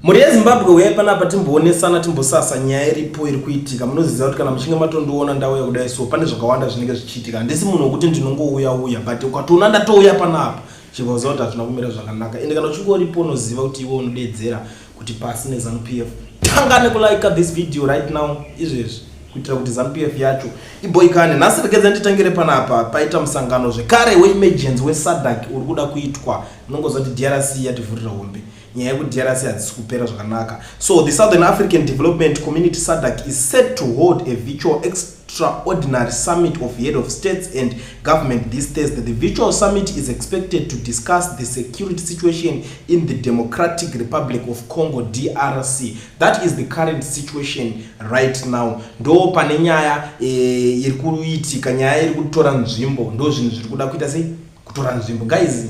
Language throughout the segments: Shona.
Mhuri yeZimbabwe, uyai panapa timboonesana, timbosasa nyaya iripo iri kuitika. Munoziva kuti kana muchinge matondiona ndauya kudai, so pane zvakawanda zvinenge zvichiitika. Handisi munhu wekuti ndinongouya uya, but ukatoona ndatouya panapa, chibva uziva kuti hazvina kumira zvakanaka. Ende kana uchinge uripo, unoziva kuti iwe unodedzera kuti pasi neZANU PF. Tanga nekulike this video right now, izvezvi, kuitira kuti ZANU PF yacho iboikane. Nhasi regedza nditangire panapa. Paita musangano zvekare weemergency weSADC uri kuda kuitwa. Unongoziva kuti DRC yativhurira hombe. Nyaya yekuDRC hadzisi kupera zvakanaka. So the Southern African Development Community, SADC, is set to hold a virtual extraordinary summit of head of states and government this Thursday. The virtual summit is expected to discuss the security situation in the Democratic Republic of Congo, DRC. That is the current situation right now. Ndo pane nyaya iri kuitika, nyaya iri kutora nzvimbo. Ndo zvinhu zviri kuda kuita sei, kutora nzvimbo. Guys,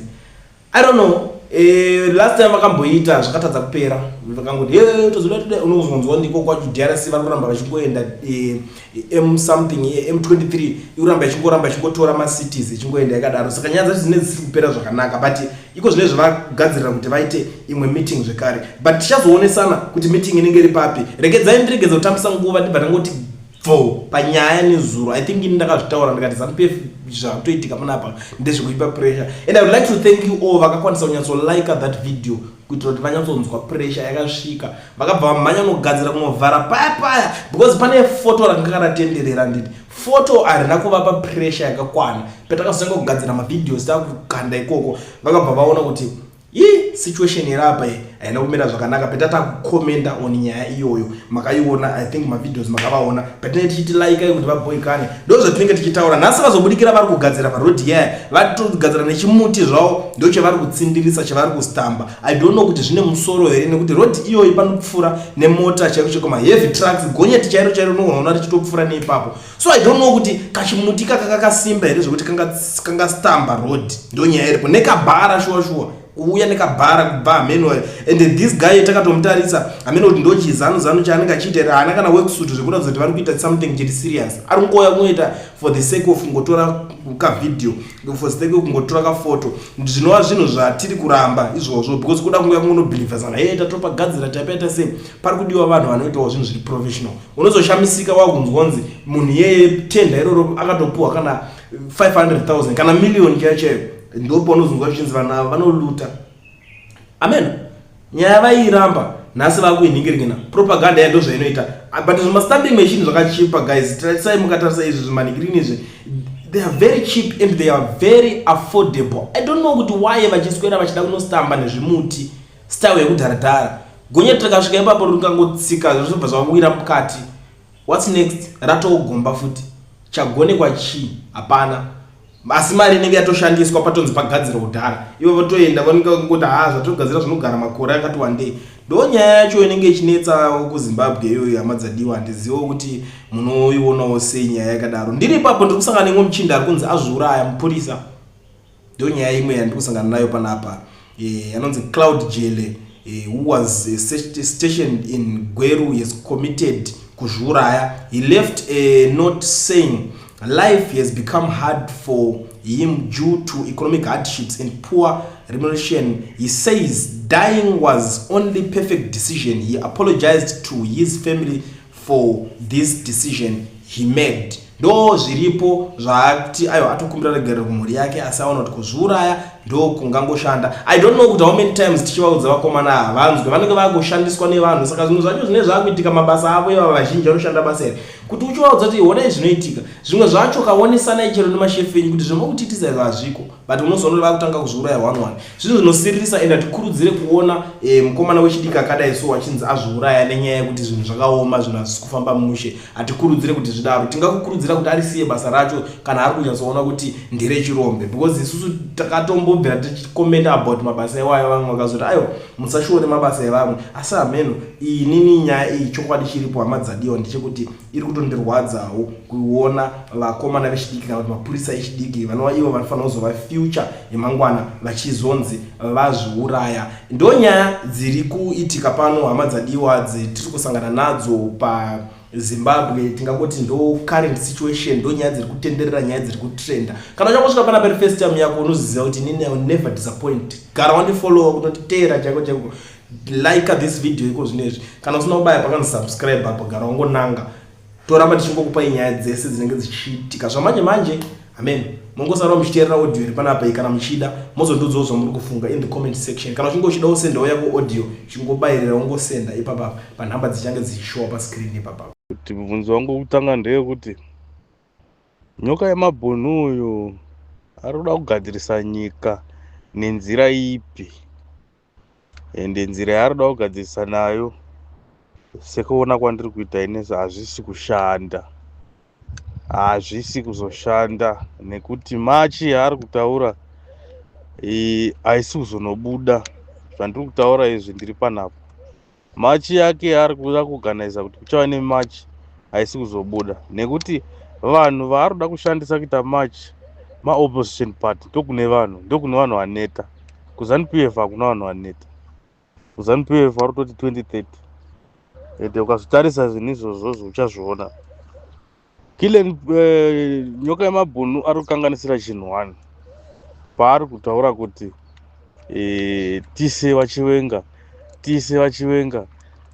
I don't know. Last time vakamboita zvakatadza kupera, vakangoti tozoda toda. Unozonzwa ndiko kwacho DRC vari kuramba vachingoenda, M something, M23 iri kuramba ichingoramba ichingotora macities, ichingoenda yakadaro. Saka nyaya dzacho dzinenge dzisiri kupera zvakanaka, but iko zvinezvi vagadzirira kuti vaite imwe meeting zvekare, but tichazoonesana kuti meeting inenge iri papi. Regedzai ndiregedza kutambisa nguva, ndibva ndangoti bvo panyaya nezuro. I think ini ndakazvitaura ndikati ZANU PF zvakutoitika panapa ndezvekuipa pressure, and I would like to thank you all vakakwanisa kunyatsolike that video kuitira kuti vanyatsonzwa pressure yakasvika. Vakabva vamhanya kunogadzira, kunovhara paya paya, because pane foto rakanga ratenderera. Nditi foto harina kuvapa pressure yakakwana. Patakazotanga kugadzira mavideos, takukanda ikoko, vakabva vaona kuti ii situation iri apa iyi haina kumira zvakanaka. Petata kucommenta on nyaya iyoyo, makaiona, I think mavideos makavaona patinenge tichiti laikai kuti vaboikane. Ndo zvatinenge tichitaura. Nhasi vazobudikira vari kugadzira parodhi yaya, vatogadzira nechimuti zvavo, ndo chavari kutsindirisa, chavari kustamba. I don't know kuti zvine musoro here, nekuti rodhi iyoyi panopfuura nemota chaiko chaiko, maheavy trucks, gonyeti chairo chairo unoona richitopfuura neipapo. So I don't know kuti kachimuti kaka kakasimba here zvekuti kangastamba road. Ndo nyaya iripo nekabhara, shuwa shuwa, kuuya nekabhara kubva hameno. And this guy takatomutarisa, hameno kuti ndo chizanu zanu chaanenge achiita here. Haana kana worksuit, zvekuratidza kuti vari kuita something chiri serious. Ari kungoya kungoita for the sake of kungotora kavideo, for the sake of kungotora kafoto, zvinova zvinhu zvatiri kuramba izvozvo, because kuda kungoya kungonobhilivha sana, e tatopagadzira, tapaita sei. Pari kudiwa vanhu vanoitawo zvinhu zviri professional. Unozoshamisika wakunzwa kunzi munhu iyeye tenda iroro akatopuhwa kana 500 000 kana million chaiyo chaiyo. Ndopaunozonzwa zvichinzi vanhu ava vanoluta. Amen. Nyaya vaiiramba, nhasi vakuinhingirikina. Propaganda ya ndozvainoita, but zvimastamping machine zvakachipa, guys. Tarisai, mukatarisa izvi zvimanhikirini izvi, they are very cheap and they are very affordable. I don't know kuti why vachiswera vachida kunostamba nezvimuti, style yekudharadhara. Gonyeti rikasvika ipapo, rikangotsika, zvobva zvawira mukati. What's next? Ratogomba futi. Chagonekwa chii? Hapana. Asi mari inenge yatoshandiswa, patonzi pagadzirwa kudhara, ivo votoenda, vanenge vangoti, ha, zvatogadzira zvinogara makore akati wandei. Ndo nyaya yacho inenge ichinetsa kuZimbabwe iyoyo, hama dzadiwa. Handizivo kuti munoionawo sei nyaya yakadaro. Ndiri ipapo, ndiri kusangana nemwe muchinda ari kunzi azviuraya, mupurisa. Ndo nyaya imwe yandiri kusangana nayo panapa. Anonzi Cloud Jele, who was stationed in Gweru, has committed kuzviuraya. He left a note saying life has become hard for him due to economic hardships and poor remuneration. He says dying was only perfect decision. He apologized to his family for this decision he made. Ndo zviripo zvaati aiwa, atokumbira regerero kumhuri yake, asi aona kuti kuzviuraya ndo kungangoshanda. I don't know kuti how many times tichivaudza vakomana, havanzwe. Vanenge vakushandiswa nevanhu, saka zvimwe zvacho zvinenge zvakuitika mabasa avo. Ivava vazhinji vanoshanda basa iri, kuti uchivaudza kuti honai zvinoitika, zvimwe zvacho kaonesanai chero nemashefu enyu kuti zvemokutiitisa izvo hazviko, but unozoona kuti vakutanga kuzviuraya one one. Zvinhu zvinosiririsa, ende hatikurudzire kuona mukomana wechidiki akadai so achinzi azviuraya nenyaya yekuti zvinhu zvakaoma, zvinhu hazvisi kufamba mushe. Hatikurudzire kuti zvidaro. Tingakukurudzira kuti arisiye basa racho kana ari kunyatsoona kuti nderechirombe, because isusu takatombobvira tichicommenta about mabasa iwayo. Vamwe vakazoti, aiwa, musashuore mabasa evamwe. Asi hameno, inini nyaya iyi, chokwadi chiripo, hama dzadiwa, ndechekuti iri kutondirwadzawo kuona vakomana vechidiki kana kuti mapurisa echidiki, vanova ivo vanofanira kuzova future yemangwana, vachizonzi vazviuraya. Ndo nyaya dziri kuitika pano, hama dzadiwa, dzetiri kusangana nadzo paZimbabwe. Tingangoti ndo current situation, ndo nyaya dziri kutenderera, nyaya dziri kutrenda. Kana uchangosvika pana pari first time yako, unoziziva kuti inini I will never disappoint. Gara wandifollowa, kunotiteera chaiko chaiko. Like this video iko zvinezvi. Kana usina kubaya pakanzi subscribe apo, gara wangonanga. Toramba tichingokupai nyaya dzese dzinenge dzichiitika zvamanje manje. Amen. Mongosarawo muchiteerera audio iri panapa iyi. Kana muchida, mozondiudzawo zvamuri kufunga in the comment section. Kana uchinge uchidawo sendawo yako audio, chingobayirira ungosenda ipapa panhamba dzichange dzichishowa pascreen ipapa. Kuti mubvunzo wangu wekutanga ndeyekuti Nyoka yemabhunu uyu ari kuda kugadzirisa nyika nenzira ipi? Ende nzira yaari kuda kugadzirisa nayo, sekuona kwandiri kuita inesi, hazvisi kushanda, hazvisi kuzoshanda, nekuti march yaari kutaura haisi kuzonobuda. Zvandiri kutaura izvi, ndiri panapa. March yake yaari kuda kuorganiza kuti kuchava nemarch haisi kuzobuda, nekuti vanhu vaari kuda kushandisa kuita march maopposition party. Ndokune vanhu, ndokune vanhu vaneta. KuZANU PF hakuna vanhu vaneta. KuZANU PF vari kutoti 2030. Ende ukazotarisa zvinhu izvozvozvo, uchazviona. Kilen Nyoka yemabhunu ari kukanganisira chinhu one paari kutaura kuti tise vaChiwenga, tise vaChiwenga,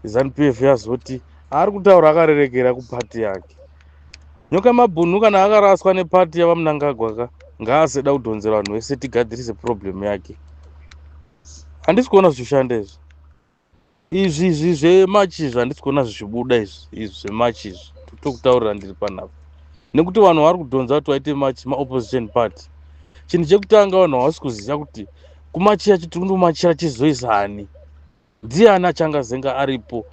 ZANU PF yazoti. Ari kutaura akarerekera kupati yake. Nyoka yemabhunu kana akaraswa nepati yavaMnangagwa ka, ngaaseda kudhonzera vanhu vese tigadzirise problem yake. Handisi kuona zvichishanda izvi. Izvi zvemarch izvi handisi kuona zvichibuda. Izvi zvemarch izvi, tokutaurira ndiri panapa, nekuti vanhu vari kudhonza kuti vaite march maopposition party. Chinhu chekutanga, vanhu havasi kuziva kuti kumarch yacho tiri kundomachira chizoisani, ndiani achangazenga aripo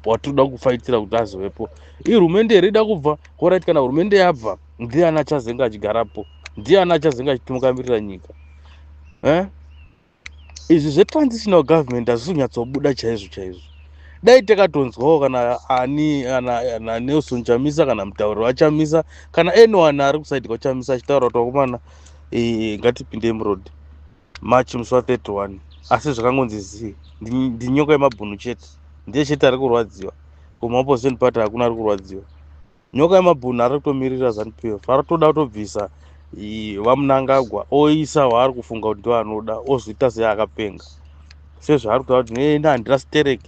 watinoda kufaitira kuti azovepo. Ihurumende here ida kubva? Alright, kana hurumende yabva, ndiani achazenga achigarapo? Ndiani achazenga achitungamirira nyika, eh? Izvi zvetransitional government hazvisi kunyatsobuda chaizvo chaizvo. Dai takatonzwawo kana ani, kana Nelson Chamisa, kana mutauriri waChamisa, kana anyone ari kuside kwaChamisa achitaura kuti, "Vakomana, ngatipindei muroad march musi wa31." Asi zvakangonzi zii, ndinyoka yemabhunu chete, ndiye chete ari kurwadziwa. Kumaopposition party hakuna ari kurwadziwa. Nyoka yemabhunu ari kutomirira ZANU PF, ari kutoda kutobvisa vaMnangagwa, oisa waari kufunga kuti ndo anoda, ozoita seakapenga sezvaari kutaura kuti, "Enda, handina sterek."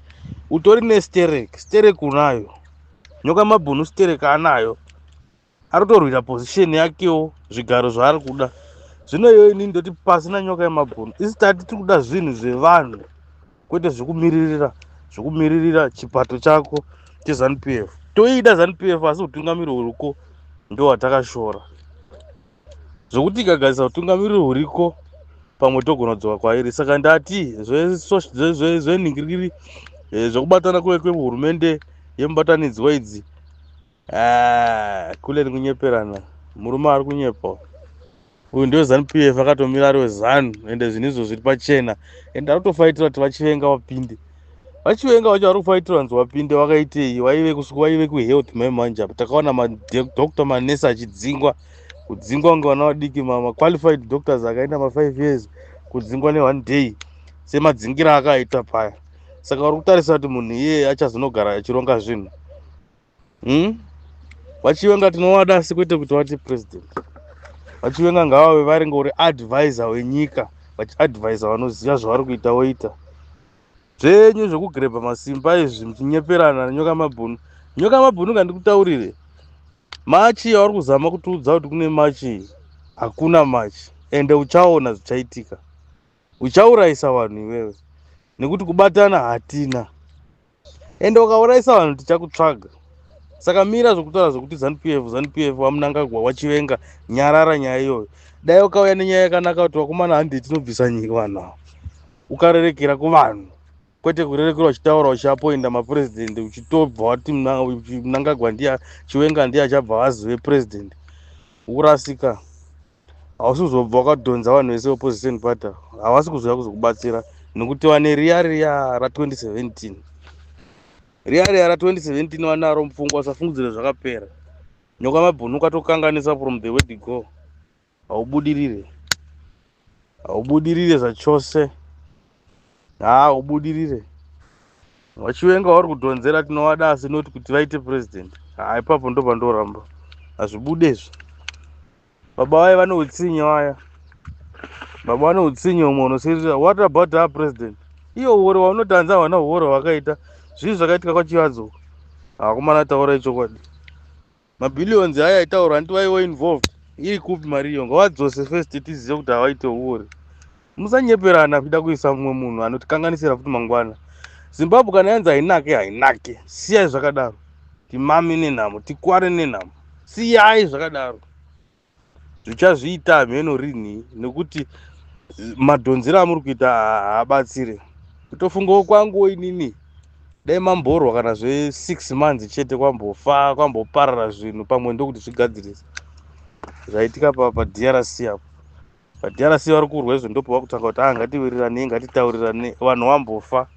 Utori nesterek, sterek unayo. Nyoka yemabhunu sterek anayo, ari kutorwira position yakewo, zvigaro zvaari kuda. Zvino iyoyo, inini ndoti pasina Nyoka yemabhunu. Isi tati tiri kuda zvinhu zvevanhu, kwete zvekumiririra chipato chako cheZANU PF. Toida ZANU PF, asi utungamiri huriko ndo hwatakashora, zvokuti ikagadzisa utungamiriri huriko, pamwe togona kudzoka kwairi. Saka ndati zvenhingiriri zvekubatana kwehurumende yemubatanidzwa idzi, ah, kule kunyeperana. Murume ari kunyepa uyu ndewe ZANU PF, akatomira ari weZANU. Ende zvinhu izvo zviri pachena. Ende ari kutofaitira kuti vaChivenga vapinde. VaChivenga vacho vari kufaitira kunzi vapinde vakaitei? Vaive kuhealth maimanje apa takaona madoctor, manesi achidzingwa, kudzingwa kunge vana vadiki. Maqualified doctors akaenda ma5 years, kudzingwa neone day semadzingiro akaita paya. Saka vari kutarisa kuti munhu iyeye achazonogara achironga zvinhu, VaChivenga tinovada, asi kwete kuti vati president. VaChivenga ngavave vari ngori advisor wenyika, vachiadvisa vanoziva zvavari kuita, voita zvenyu zvekugrebha masimba izvi muchinyeperana nenyoka mabhunu. Nyoka mabhunu, ngandikutaurire, march yauri kuzama kutiudza kuti kune march, hakuna march. Ende uchaona zvichaitika, uchaurayisa vanhu iwewe, nekuti kubatana hatina. Ende ukaurayisa vanhu, tichakutsvaga. Saka mira zvokutaura zvokuti ZANU PF, ZANU PF, vaMnangagwa, waChivenga. Nyarara nyaya iyoyo. Dai ukauya nenyaya yakanaka kuti, "Vakomana, handei tinobvisa nyika vanhu ava," ukarerekera kuvanhu, kwete kurerekera uchitaura uchiapoinda mapurezidendi, uchitobva wati Mnangagwa ndiye, Chiwenga ndiye achabva vazive president. Ukurasika. Hausi kuzobva wakadhonza vanhu vese opposition party, havasi kuzouya kuzokubatsira, nekuti vane riya riya ra2017, riya riya ra2017 vanaro mupfungwa. Usafungidzire zvakapera. Nyoka mabhunu, ukatokanganisa from the word go, haubudirire, haubudirire zvachose, ha, ubudirire. VaChiwenga vari kudhonzera tinovada, asi noti kuti vaite president, ha, ipapo ndo pandoramba, hazvibude izvo. Baba vaye vane utsinye, vaya baba vane utsinye umwe unosirira. What about our president? Iyo huori hwaunoti hanzi havana huori hwavakaita, zvii zvakaitika kwaChivadzo? Akomana taurai chokwadi. Mabillions aya aitaurwa hanti vaiva involved? Iri kupi mari iyo? Ngavadzose first tizive kuti havaite huori. Musanyeperana kuda kuisa mumwe munhu anotikanganisira futi mangwana. Zimbabwe kana yanzi hainake hainake. Siyai zvakadaro. Timame nenhamo, tikware nenhamo. Siyai zvakadaro. Zvichazviita hameno rinhi nekuti madhonzero amuri kuita haabatsire. Kutofungawo kwangu inini dai mamborwa kana zve 6 months chete kwambofa kwamboparara zvinhu pamwe ndokuti zvigadzirise. Zvaitika paDRC apo. PaDRC vari kurwa izvo ndopo vakutanga kuti ah ngatiwiriranei ngatitauriranei vanhu vambofa.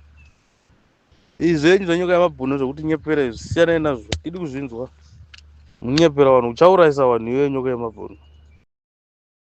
Izvi zvenyu zvenyoka yamabhunu zvekuti nyepera izvi siyanai nazvo tidi kuzvinzwa. Munyepera vanhu uchaurayisa vanhu iwe nyoka yemabhunu.